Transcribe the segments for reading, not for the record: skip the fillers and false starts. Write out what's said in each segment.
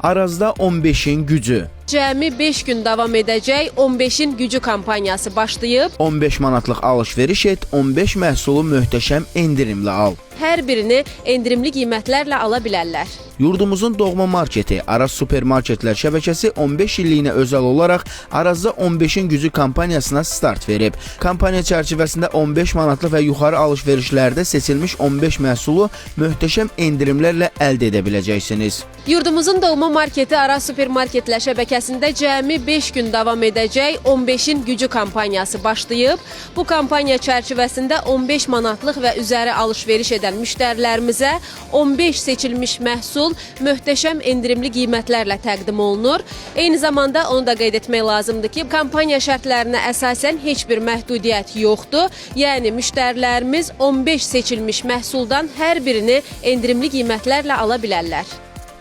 Arazda 15-in gücü. Cəmi 5 gün davam edəcək 15-in gücü kampaniyası başlayıb. 15 manatlıq alış-veriş et, 15 məhsulu möhtəşəm endirimlə al. Hər birini endirimli qiymətlərlə ala bilərlər. Yurdumuzun doğma marketi Araz supermarketlər şəbəkəsi 15 illiyinə özəl olaraq Arazda 15-in gücü kampaniyasına start verib. Kampaniya çərçivəsində 15 manatlıq və yuxarı alış-verişlərdə seçilmiş 15 məhsulu möhtəşəm endirimlərlə əldə edə biləcəksiniz. Yurdumuzun doğma marketi Araz supermarketlər şəbəkəsində cəmi 5 gün davam edəcək 15-in gücü kampaniyası başlayıb. Bu kampaniya çərçivəsində 15 manatlıq və üzəri alış-veriş edən müştərilərimizə 15 seçilmiş məhsul möhtəşəm endirimli qiymətlərlə təqdim olunur. Eyni zamanda onu da qeyd etmək lazımdır ki, kampaniya şərtlərinə əsasən heç bir məhdudiyyət yoxdur. Yəni müştərilərimiz 15 seçilmiş məhsuldan hər birini endirimli qiymətlərlə ala bilərlər.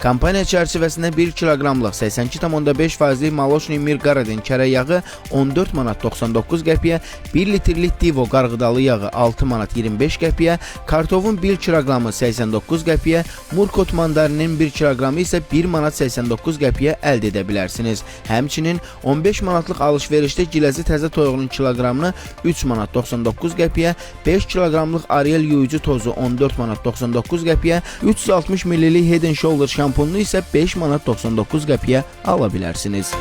Kampaniya çərçivəsində 1 kiloqramlıq 82,5 faizlik Maloşni Mir Qaradin kərə yağı 14 manat 99 qəpiyə, 1 litrlik Divo qarğıdalı yağı 6 manat 25 qəpiyə, kartovun 1 kiloqramı 89 qəpiyə, Murkot mandarinin 1 kiloqramı isə 1 manat 89 qəpiyə əldə edə bilərsiniz. Həmçinin 15 manatlıq alış-verişdə giləzi təzə toyuğunun kiloqramını 3 manat 99 qəpiyə, 5 kiloqramlıq Ariel yuyucu tozu 14 manat 99 qəpiyə, 360 millilik Head and Shoulders şampununu isə 5 manat 99 qəpiyə ala bilərsiniz.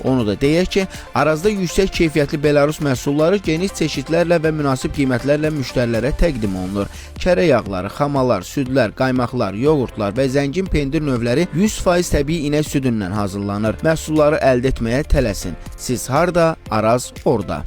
Onu da deyək ki, Arazda yüksək keyfiyyətli Belarus məhsulları geniş çeşidlərlə və münasib qiymətlərlə müştərilərə təqdim olunur. Kərə yağları, xamalar, südlər, qaymaqlar, yoğurtlar və zəngin pendir növləri 100% təbii inək südündən hazırlanır. Məhsulları əldə etməyə tələsin. Siz harda, Araz orada.